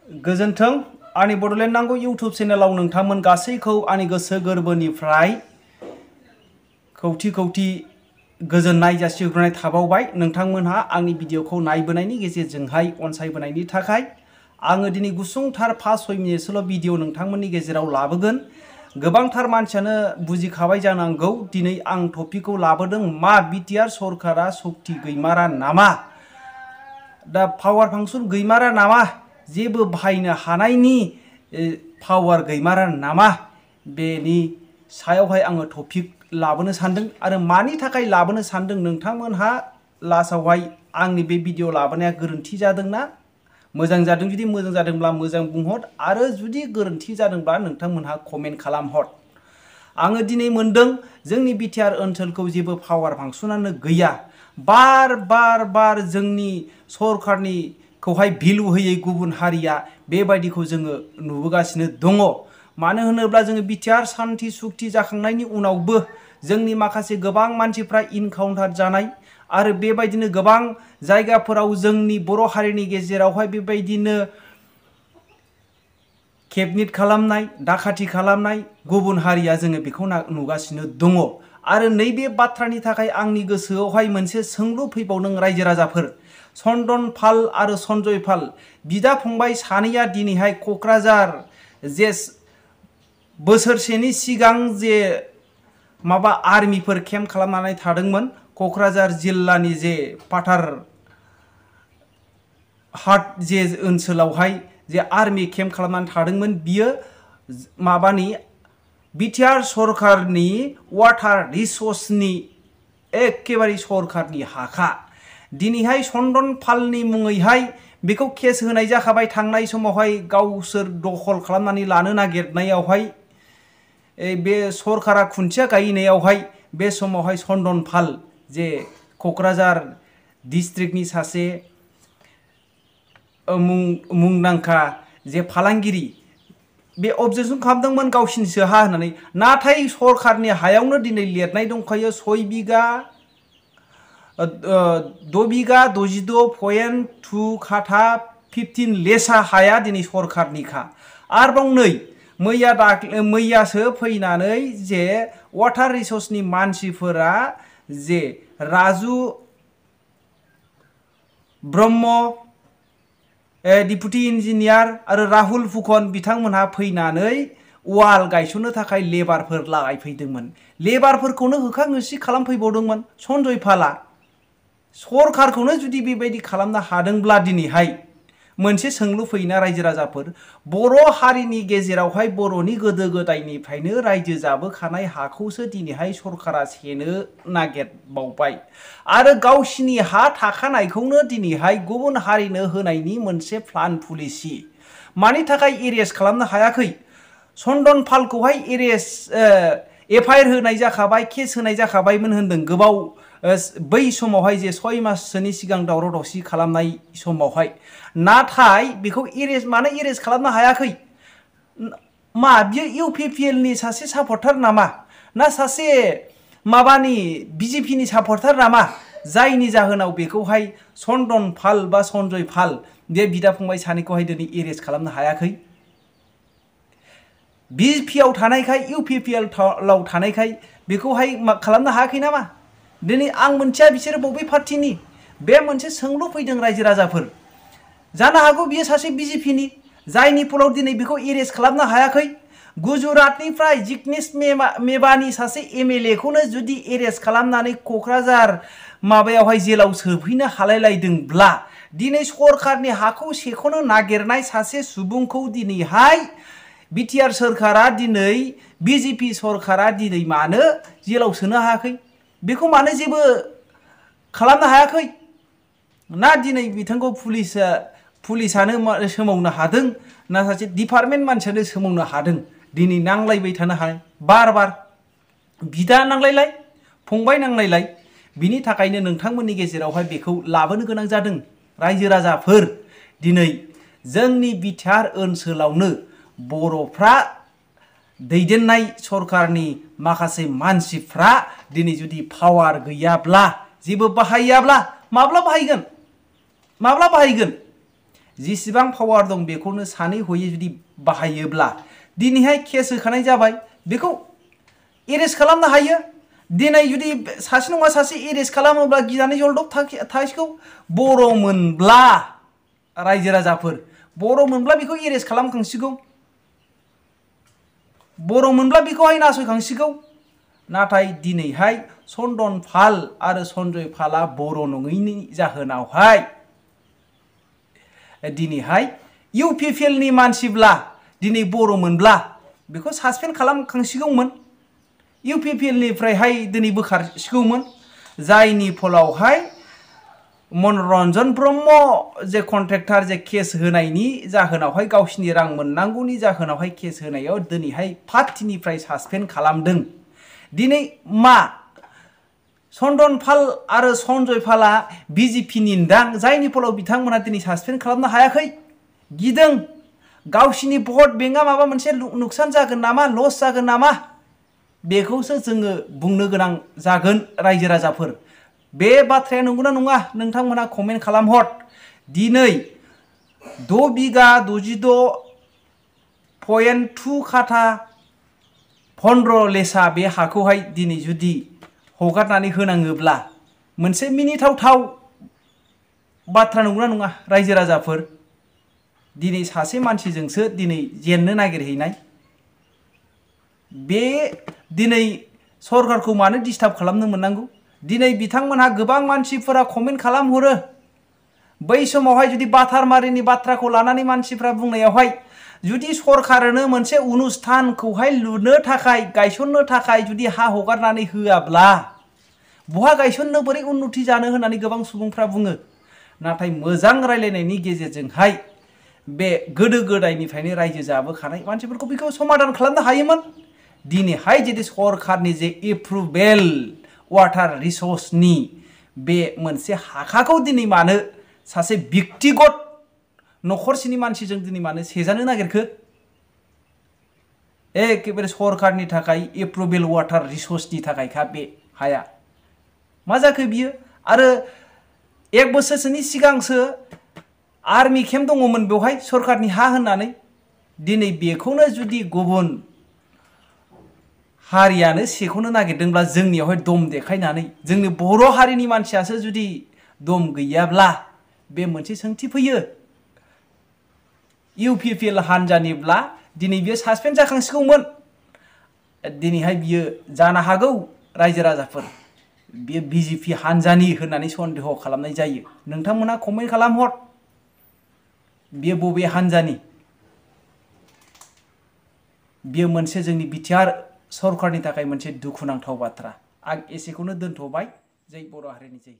गोजोन्थों आंनि बड'लेण्ड नांगौ इउटुब चेनेलाव नोंथांमोन गासैखौ आंनि गोसो गोरबोनिफ्राय खौथि खौथि गोजोननाय जासिहरनाय थाबावबाय। नोंथांमोनहा आंनि भिडिअखौ नायबोनायनि गेजेरजोंहाय अनसायबोनायनि थाखाय आङो दिनै गुसुंथार 5-6 मिनिटसोल' भिडिअ नोंथांमोननि गेजेराव लाबोगोन। गोबांथार मानसियानो बुजिखाबाय जानांगौ दिनै आं टपिकखौ लाबोदों मा बिटिआर सरकारा शक्ति गैमारा नामा, दा पावार फांसन गैमारा नामा, जेबो बाहायनो हानायनि पावार गैमारा नामा, बेनि सायावहाय आङो टपिक लाबोनो सानदों। आरो मानि थाखाय लाबोनो सानदों नोंथांमोनहा लास्टआवहाय आंनि बे भिडिअ लाबोनाया गोरोन्थि जादोंना मोजां जादों, जुदि मोजां जादोंब्ला मोजां बुंहर, आरो जुदि गोरोन्थि जादोंब्ला नोंथांमोनहा कमेन्ट खालामहर। आङो दिनै मोनदों जोंनि बिटिआर ओनसोलखौ जेबो पावार फांसनानो गैया। बार बार जोंनि सरकारनिखौहाय भेलु होयै गुबुन हारिया बेबायदिखौ जोङो नुबोगासिनो दङ। मानो होनोब्ला जोङो बिटिआर सान्थि सुक्ति जाखांनायनि उनावबो जोंनि माखासे गोबां मानसिफ्रा इनकाउन्टार जानाय आरो बेबायदिनो गोबां जायगाफोराव जोंनि बर' हारिनि गेजेरावहाय बेबायदिनो केपनिट खालामनाय, दाखाथि खालामनाय गुबुन हारिया जोङो बेखौ नुगासिनो दङ। आरो नैबे बाथ्रानि थाखाय आंनि गोसोआवहाय मोनसे सोंलु फैबावदों रायजो राजाफोर, चन्दन पाल आरो सन्जय पाल बिदा फंबाय सानैया दिनैहाय क'क्राझार जे बोसोरसेनि सिगां जे माबा आर्मिफोर केम्प खालामनानै थादोंमोन क'क्राझार जिल्लानि जे पाथार हाट जे ओनसोलावहाय जे आर्मि केम्प खालामनानै थादोंमोन, बियो माबानि बिटिआर सरकारनि वाटार रिसोर्सनि एखेबारे सरकारनि हाखा। दिनैहाय चन्दन पालनि मुङैहाय बेखौ केस होनाय जाखाबाय। थांनाय समावहाय गावसोर दखल खालामनानै लानो नागिरनायावहाय बे सरकारा खुन्थिया गायनायावहाय बे समावहाय चन्दन पाल जे क'क्राझार डिस्ट्रिक्टनि सासे मुंदांखा जे फालांगिरि, बे अबजेक्सन खालामदोंमोन गावसिनिसो हा होननानै। नाथाय सरकारनि हायावनो दिनै लिरनाय दंखायो 6 बिगा 62.2 काठा 15 लेसा हाया दिनै सरकारनिखा। आरोबाव नै मैयासो फैनानै जे वाटार रिसोर्सनि मानसिफोरा जे राजु ब्रह्म डिपुटि इन्जिनियार आरो राहुल फुकन बिथांमोनहा फैनानै वाल गायसननो थाखाय लेबारफोर लागायफैदोंमोन। लेबारफोरखौनो होखां होसि खालामफैबावदोंमोन सन्जय पालआ। सरकारखौनो जुदि बेबायदि खालामनो हादोंब्ला दिनैहाय मोनसे सोंलु फैयोना रायजो राजाफोर, बर' हारिनि गेजेरावहाय बर'नि गोदो गोदायनिफ्रायनो रायजो जाबोखानाय हाखौसो दिनैहाय सरकारा सेनो नागिरबावबाय आरो गावसिनि हा थाखानायखौनो दिनैहाय गुबुन हारिनो होनायनि मोनसे प्लान पलिसि। मानि थाखाय एरेस्ट खालामनो हायाखै? चन्दन पालखौहाय एफआइआर होनाय जाखाबाय, केस होनाय जाखाबायमोन होनदों गोबाव बै समावहाय जे 6 माससोनि सिगां दावराव दावसि खालामनाय समावहाय। नाथाय बेखौ मानो एरेस्ट खालामनो हायाखै? मा बियो इउपिपिएलनि सासे सापर्टार नामा, ना सासे माबानि बिजेपिनि सापर्टार नामा, जायनि जाहोनाव बेखौहाय चन्दन पाल बा सन्जय पाल बे बिदा फंबाय सानैखौहाय दिनै एरेस्ट खालामनो हायाखै? बिपिआव थानायखाय, इउपिपिएलआव थानायखाय बेखौहाय खालामनो हायाखै नामा? दिनै आं मोनथिया बिसोरो बबे पार्टिनि, बे मोनसे सोंलु फैदों रायजो राजाफोर। जानो हागौ बियो सासे बिजेपिनि, जायनि फलाव दिनै बेखौ एरेस्ट खालामनो हायाखै। गुजरातनिफ्राय जिग्नेश मेवानी सासे एमएलएखौनो जुदि एरेस्ट खालामनानै क'क्राझार माबायावहाय जेलाव सोफैनो हालायलायदोंब्ला दिनै सरकारनि हाखौ सेख'नो नागिरनाय सासे सुबुंखौ दिनैहाय बिटिआर सरकारा, दिनै बिजेपि सरकारा दिनै मानो जेलाव सोनो हायाखै? बेखौ मानो जेबो खालामनो हायाखै? ना दिनै बिथांखौ पुलिसानो सोमावनो हादों, ना सासे डिपार्टमेन्ट मानसियानो सोमावनो हादों? दिनै नांलायबाय थानो हानाय, बार बिदा नांलायलाय, फंबाय नांलायलाय। बिनि थाखायनो नोंथांमोननि गेजेरावहाय बेखौ लाबोनो गोनां जादों। रायजो राजाफोर, दिनै जोंनि बिटिआर ओनसोलावनो बर'फ्रा दैदेननाय सरकारनि माखासे मानसिफ्रा दिनै जुदि पावार गैयाब्ला, जेबो बाहायाब्ला माब्ला बाहायगोन? जेसेबां पावार दं बेखौनो सानै हयै जुदि बाहायोब्ला दिनैहाय केस होखानाय जाबाय बेखौ एरेस्ट खालामनो हायो दिनै जुदि सासे नङा सासे एरेस्ट खालामोब्ला गिनानै जलदब थासिगौ बर' मोनब्ला रायजो राजाफोर बर' मोनब्ला बेखौ एरेस्ट खालामखांसिगौ बर' मोनब्ला बेखौहाय नासयखांसिगौ नाथाय दिनैहाय चन्दन पाल आरो सन्जय पालआ बर' नङैनि जाहोनावहाय दिनैहाय इउपिपिएलनि मानसिब्ला दिनै बर' मोनब्ला बेखौ सासपेन्ड खालामखांसिगौमोन इउपिपिएलनिफ्रायहाय दिनै बोखारसिगौमोन जायनि फलावहाय मनरन्जन ब्रह्म जे कन्ट्रेक्टर जे केस होनायनि जाहोनावहाय गावसिनि रां मोननांगौनि जाहोनावहाय केस होनायाव दिनैहाय पार्टीनिफ्राय सासपेन्ड खालामदों दिनै मा चन्दन पाल आरो सन्जय पालआ बिजेपिनि दां जायनि फलाव बिथांमोना दिनै सासपेन्ड खालामनो हायाखै गिदों गावसिनि भट बेंकआ माबा मोनसे नुकसान जागोन नामा लस जागोन नामा बेखौसो जोङो बुंनो गोनां जागोन रायजो राजाफोर बे बाथ्राया नंगौना नङा नोंथांमोना कमेन्ट खालामहर दिनै 6 बिघा 66.2 काठा 15 लेसा बे हाखौहाय दिनै जुदि हगारनानै होनाङोब्ला मोनसे मिनिथावथाव बाथ्रा नंगौना नङा रायजो राजाफोर दिनै सासे मानसिजोंसो दिनै जेननो नागिरहैनाय बे दिनै सरकारखौ मानो डिस्टार्ब खालामनो मोननांगौ दिनै बिथांमोनहा गोबां मानसिफोरा कमेन्ट खालामहरो बै समावहाय जुदि बाथारमारिनि बाथ्राखौ लानानै मानसिफ्रा बुंनायावहाय जुदि सरकारनो मोनसे अनुस्थानखौहाय लुनो थाखाय गायसननो थाखाय जुदि हा हगारनानै होआब्ला बहा गायसननो बोरै उन्नति जानो होननानै गोबां सुबुंफ्रा बुङो नाथाय मोजां रायलायनायनि गेजेरजोंहाय बे गोदो गोदायनिफ्रायनो रायजो जाबोखानाय मानसिफोरखौ बेखौ समाधान खालामनो हायोमोन दिनैहाय जुदि सरकारनि जे एप्रुभेल वाटार रिसोर्सनि बे मोनसे हाखाखौ दिनै मानो सासे व्यक्तिगत नखरसेनि मानसिजों दिनै मानो सेजानो नागिरखो एकेबारे सरकारनि थाखाय एप्रुभेल वाटार रिसोर्सनि थाखायखा बे हाया मा जाखो बियो आरो 1 बोसोरसोनि सिगांसो आर्मी केम्प दङमोन बेवहाय सरकारनि हा होननानै दिनै बेखौनो जुदि गुबुन हारियानो सेखौनो नागिरदोंब्ला जोंनियावहाय दम देखायनानै जोंनि बर' हारिनि मानसियासो जुदि दम गैयाब्ला बे मोनसे सोंथि फैयो इउपिपिएल हानजानिब्ला दिनै बियो सासपेन्ड जाखांसिगौमोन दिनैहाय बियो जानो हागौ रायजो राजाफोर बियो बिजेपि हानजानि होननानै सन्देह खालामनाय जायो नोंथांमोना कमेन्ट खालामहर बियो बबे हानजानि बियो मोनसे जोंनि बिटिआर सरकारनि थाखाय मोनसे दुखुनांथाव बाथ्रा आं एसेखौनो दोनथ'बाय जै बर' हारिनि जै